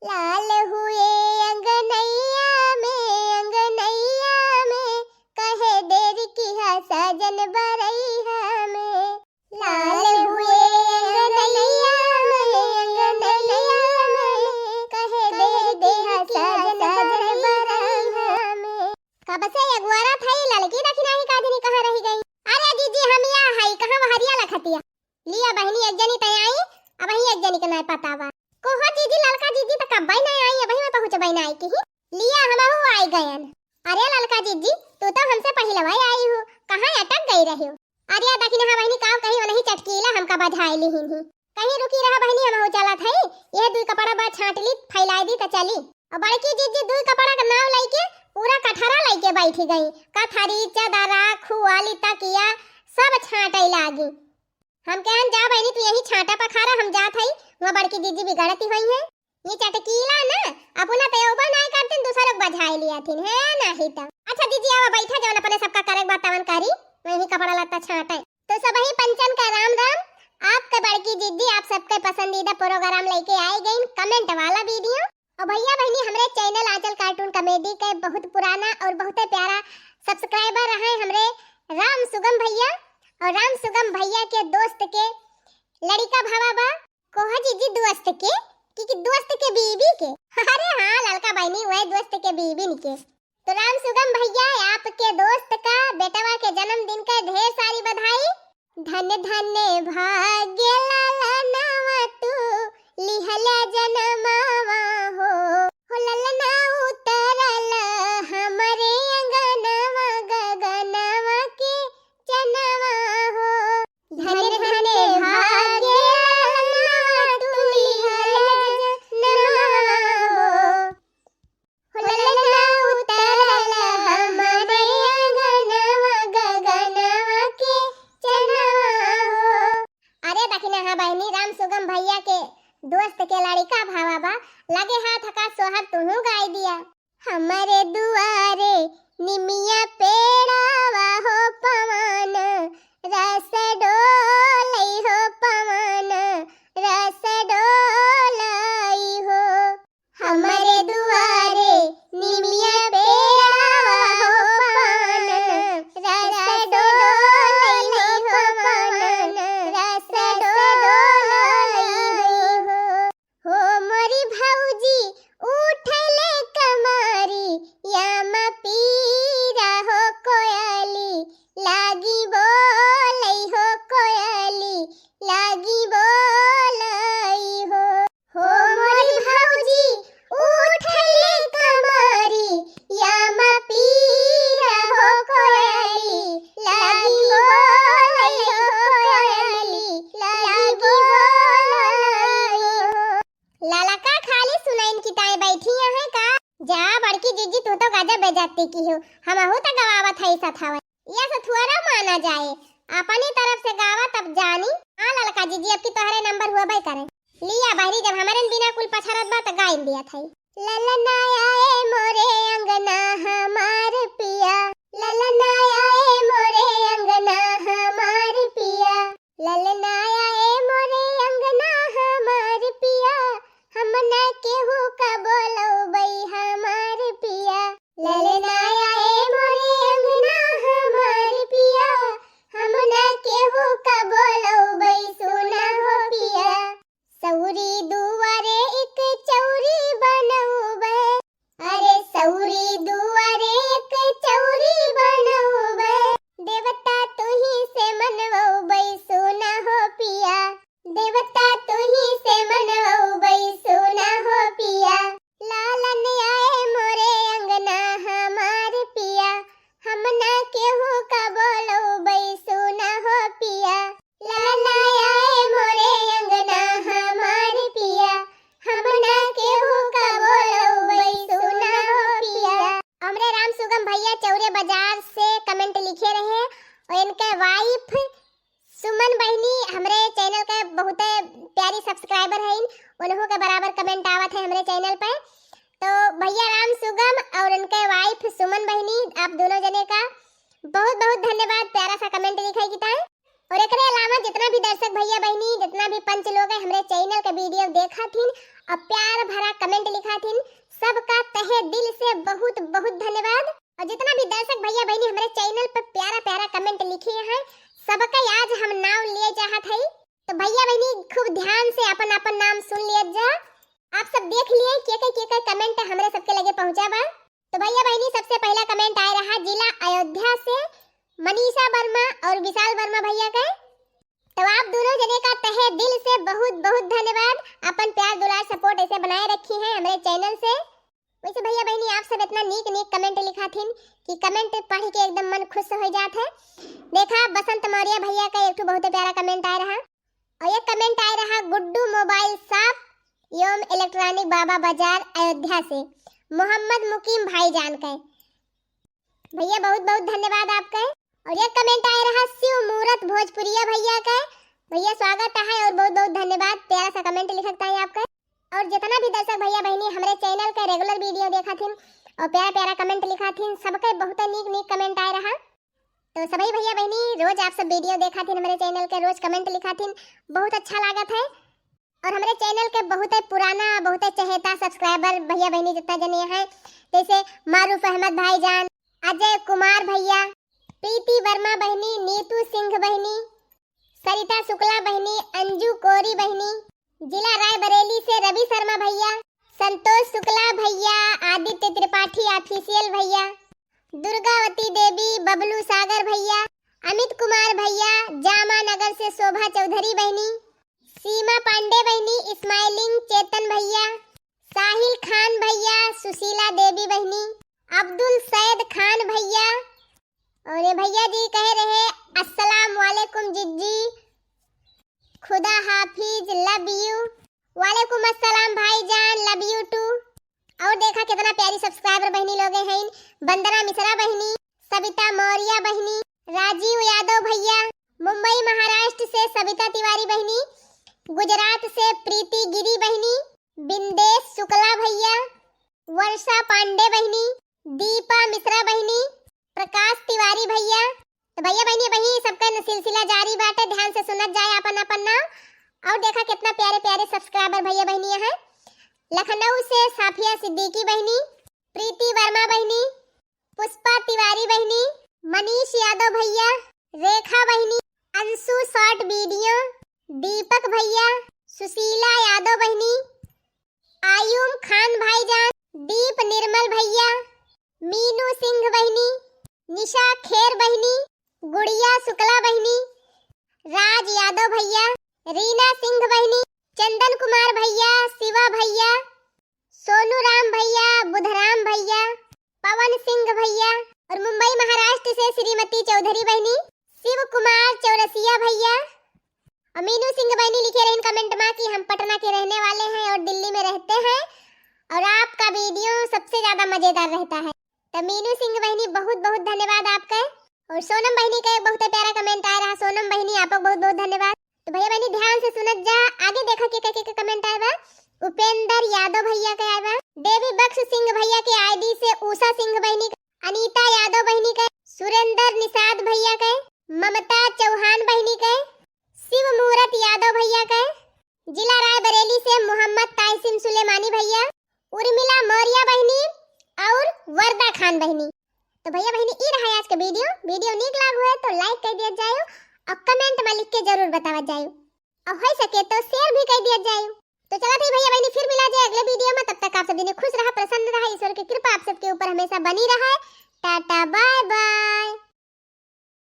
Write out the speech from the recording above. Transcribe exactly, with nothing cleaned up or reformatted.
लाल हुए अंगनैया में, अंगनैया में, कहे देर किहा साजन बरैया में। लाल हुए अंगनैया में, अंगनैया में, कहे देर किहा साजन बरैया में। कब से अगुआरा थई, ललकी दखिना ही का जनी कहाँ रहि गई। अरे जीजी, हम या हई, कहाँ वहरिया लखतिया। लिया बहिनी, एक जनी तय आई, अबहीं एक जनी के नाय पता बा। कोहो जीजी, ललका जीजी त कब्बई नाय आई, अबहीं में पहुँचबई नाय किही। लिया हमहू आई गयन। अरे ललका जीजी, तू तो हमसे पहिलवा आई हो, कहाँ अटक गई रही हो? अरे दखिना हा बहिनी, काव कही, ओनही चटकीला हमका बझाए लिहिन ही। कहीं रुकी रहा बहिनी, हमहू चलत हई, यह दुई कपड़ा बा छाँट ली, फैलाई दी त चली। और बड़की जीजी दुई कपड़ा का नाव लइके पूरा कठरा लइके बैठी गई। कथरी, चदरा, खुआली, तकिया सब छाँटे लागी। हम कहन, जा बहिनी, तू यही छाँटा पखारा, हम जात हई, वहाँ बड़की जीजी बिगड़ती हुई है। ये चटकीला ना, अपना तो एगो नाय करतीन, दूसरा लोग बझाए लिया थीन, है नाही त। अच्छा जीजी, आवा बैठा, जवन अपने सबका करे के बा तवन करी, वही कपड़ा लत्ता छाँटे। तो सबही पंचन का राम राम। आपके बड़की जीजी आप सबके पसंदीदा प्रोग्राम लेके आई गईन, comment वाला video। और भैया बहिनी, हमरे channel आंचल cartoon comedy के बहुत पुराना और बहुत प्यारा subscriber रहे हमरे राम सुगम भैया। और राम सुगम भैया के दोस्त के लड़िका भावा बा। कोहा जीजी दोस्त के, कि, कि दोस्त के बीबी के। अरे हाँ ललका बहिनी, वह दोस्त के बीबी के। तो राम सुगम भैया, आपके दोस्त का बेटवा के जन्मदिन का ढेर सारी बधाई। धन धन भाग्य ललनवा तू लिहला जनमवा हो। हो ललना उतरल हमरे अंगनवा गगनवा के चनवा हो। धन धन भाग्य ललनवा तू लिहला जनमवा हो। हो ललना उतरल हमरे अंगनवा गगनवा के चनवा हो। अरे दखिना हा बहिनी, राम सुगम भैया के दोस्त के लड़िका भावा बा, लगे हाथ का सोहर तुहू गाई दिया। हमरे दुआरे निमिया पेड़ावा हो पवन रस डोलई हो पवन रस डोलई हो। हमरे दुआरे निमिया पेड़ावा हो पवन रस डोलई हो पवन रस डोलई हो। हो मोरी भौजी उठले कमरिया म पीरा हो कोयली लागी बोलई हो कोयली लागी बोलई हो। हो मोरी भौजी उठले कमरिया म पीरा हो कोयली लागी बोलई हो कोयली लागी बोलई हो। ललका खाली सुनइन की ताई बैठी हैं का? जा बड़की जीजी, तू तो गजब बेइज्जती की हो, हमहू त गवावत हई सथावत। या सथुआरा माना जाए, अपनी तरफ से गावा तब जानी। हाँ ललका जीजी, अब की तोहरे नंबर हुआ भाई करे। लिया बहरी, जब हमरे बिना कुल पछरत बा त गाइन दिया थई। ललना आए मोरे अंगना हमार पिया, ललना आए मोरे अंगना हमार पिया, ललना आए मोरे अंगना हमार पिया, हम ना केहू का बोलौबई हमार पिया। ललना आए मोरे अंगना हमार पिया, हम ना केहू का बोलौबई सुना हो पिया। सौरी दुआरे एक चौरी बनौबे। अरे सौरी दुआरे एक चौरी बनौबे। देवता तुही से मनवौबे सुना हो पिया। देवता तुही से मनवौबे सुना हो पिया। लालन आए मोरे अंगना हमार पिया। हम ना केहू का बोलौबे सुना हो पिया। लालन आए मोरे अंगना हमार पिया, हम ना केहू का बोलौबे सुना हो पिया। हमरे राम सुगम भैया चौरे बाजार से comment लिखे रहे और इनके wife सुमन बहिनी हमरे channel के बहुते प्यारी subscriber हईन, उन्हों के बराबर comment आवत है हमरे channel पे। तो भैया राम सुगम और उनके wife सुमन बहिनी, आप दोनों जने का बहुत बहुत धन्यवाद प्यारा सा comment लिखे की ताई। और एकरे अलावा जितना भी दर्शक भैया बहिनी, जितना भी पंच लोग हैं, हमरे channel के video देखा थिन और प्यार भरा comment लिखा थिन, सबका तहे दिल से बहुत बहुत धन्यवाद। और जितना भी दर्शक भैया बहिनी हमरे channel पर प्यारा प्यारा comment लिखे हैं, सबका आज हम नाम लिए चाहत हई। तो भैया बहिनी खूब ध्यान से अपन अपन नाम सुन लिया जा। आप सब देख लिए के के के के comment हमरे सबके लगे पहुँचा बा। तो भैया बहिनी सबसे पहला comment आए रहा जिला अयोध्या से मनीषा वर्मा और विशाल वर्मा भैया के। तो आप दोनों जने का तहे दिल से बहुत बहुत धन्यवाद, अपन प्यार दुलार support ऐसे बनाए रखी है हमरे channel से। वैसे भैया बहिनी आप सब इतना नीक नीक comment लिखा थिन कि comment पढ़ के एकदम मन खुश हो जात है। देखा बसंत मौर्य भैया का एक ठो बहुत प्यारा comment आए रहा, और ये comment आए रहा गुड्डू mobile shop एवं electronic बाबा बाजार अयोध्या से मोहम्मद मुकीम भाईजान के। भैया बहुत बहुत धन्यवाद आपका। और ये comment आए रहा शिव मूरत भोजपुरिया भैया का। भैया स्वागत है और बहुत बहुत धन्यवाद, प्यारा सा comment लिखता है आपका। और जितना भी दर्शक भैया बहिनी हमरे channel के regular video देखा थिन और प्यारा प्यारा comment लिखा थिन, सबके बहुत नीक नीक comment आए रहा। तो सभी भैया बहिनी रोज आप सब video देखा थिन हमरे channel के, रोज comment लिखा थिन, बहुत अच्छा लागत है। और हमरे channel के बहुत पुराना, बहुत चहेता subscriber भैया बहिनी जितना जने हैं, जैसे मारूफ अहमद भाईजान, अजय कुमार भैया, प्रीति वर्मा बहिनी, नीतू सिंह बहिनी, सरिता शुक्ला बहिनी, अंजू कोरी बहिनी, जिला रायबरेली से रवि शर्मा भैया, संतोष शुक्ला भैया, आदित्य त्रिपाठी official भैया, दुर्गावती देवी, बबलू सागर भैया, अमित कुमार भैया, जामा नगर से शोभा चौधरी बहिनी, सीमा पांडे बहिनी, smiling चेतन भैया, साहिल खान भैया, सुशीला देवी बहिनी, अब्दुल सैद खान भैया। और ये भैया जी कहे रहे, "अस्सलाम वालेकुम जिज्जी, खुदा हाफिज, love you।" वालेकुम अस्सलाम भाईजान, love you too। और देखा कितना प्यारी subscriber बहिनी लोग हैं, वंदना मिश्रा बहिनी, सविता मौर्य बहिनी, राजीव यादव भैया, मुंबई महाराष्ट्र से सविता तिवारी बहिनी, गुजरात से प्रीति गिरी बहिनी, बिंदेश शुक्ला भैया, वर्षा पांडे बहिनी, दीपा मिश्रा बहिनी, प्रकाश तिवारी भैया। तो भैया बहिनी वही सबका न सिलसिला जारी बाटे, ध्यान से सुनत जाए अपन अपन नाम। और देखा कितना प्यारे प्यारे subscriber भैया बहिनी हैं। लखनऊ से साफिया सिद्दीकी बहिनी, प्रीति वर्मा बहिनी, पुष्पा तिवारी बहिनी, मनीष यादव भैया, रेखा बहिनी, अंशु short video, दीपक भैया, सुशीला यादव बहिनी, आयुम खान भाईजान, दीप निर्मल भैया, मीनू सिंह बहिनी, निशा खेर बहिनी, गुड़िया शुक्ला बहिनी, राज यादव भैया, रीना सिंह बहिनी, चंदन कुमार भैया, शिवा भैया, सोनू राम भैया, बुधराम भैया, पवन सिंह भैया और मुंबई महाराष्ट्र से श्रीमती चौधरी बहिनी, शिव कुमार चौरसिया भैया और मीनू सिंह बहिनी लिखे रहन comment मा कि हम पटना के रहने वाले हैं और दिल्ली में रहते हैं और आपका video सबसे ज्यादा मजेदार रहता है। तो मीनू सिंह बहिनी बहुत बहुत धन्यवाद आपका। और सोनम बहिनी का एक बहुत प्यारा comment आया रहा। सोनम बहिनी आपको बहुत बहुत धन्यवाद। तो भैया बहिनी ध्यान से सुनत जा, आगे देखा के के के comment आया बा। उपेंद्र यादव भैया के आया बा, देवी बख्श सिंह भैया के ID से उषा सिंह बहिनी के, अनीता यादव बहिनी के, सुरेंद्र निषाद भैया के, ममता चौहान बहिनी के, शिव मूरत यादव भैया के, जिला रायबरेली से मोहम्मद ताइसिम सुलेमानी भैया, उर्मिला मौर्य बहिनी और वर्दा खान बहिनी। तो भैया बहिनी ई रहा आज के video। Video नीक लाग हुए तो like कर दिया जायो और comment में लिख के जरूर बतावा जायो और हो सके तो share भी कर दिया जायो। तो चला थी भैया बहिनी फिर मिला जाए अगले video में। तब तक आप सब जने खुश रहा, प्रसन्न रहा, ईश्वर की कृपा आप सबके ऊपर हमेशा बनी रहे। टाटा bye bye।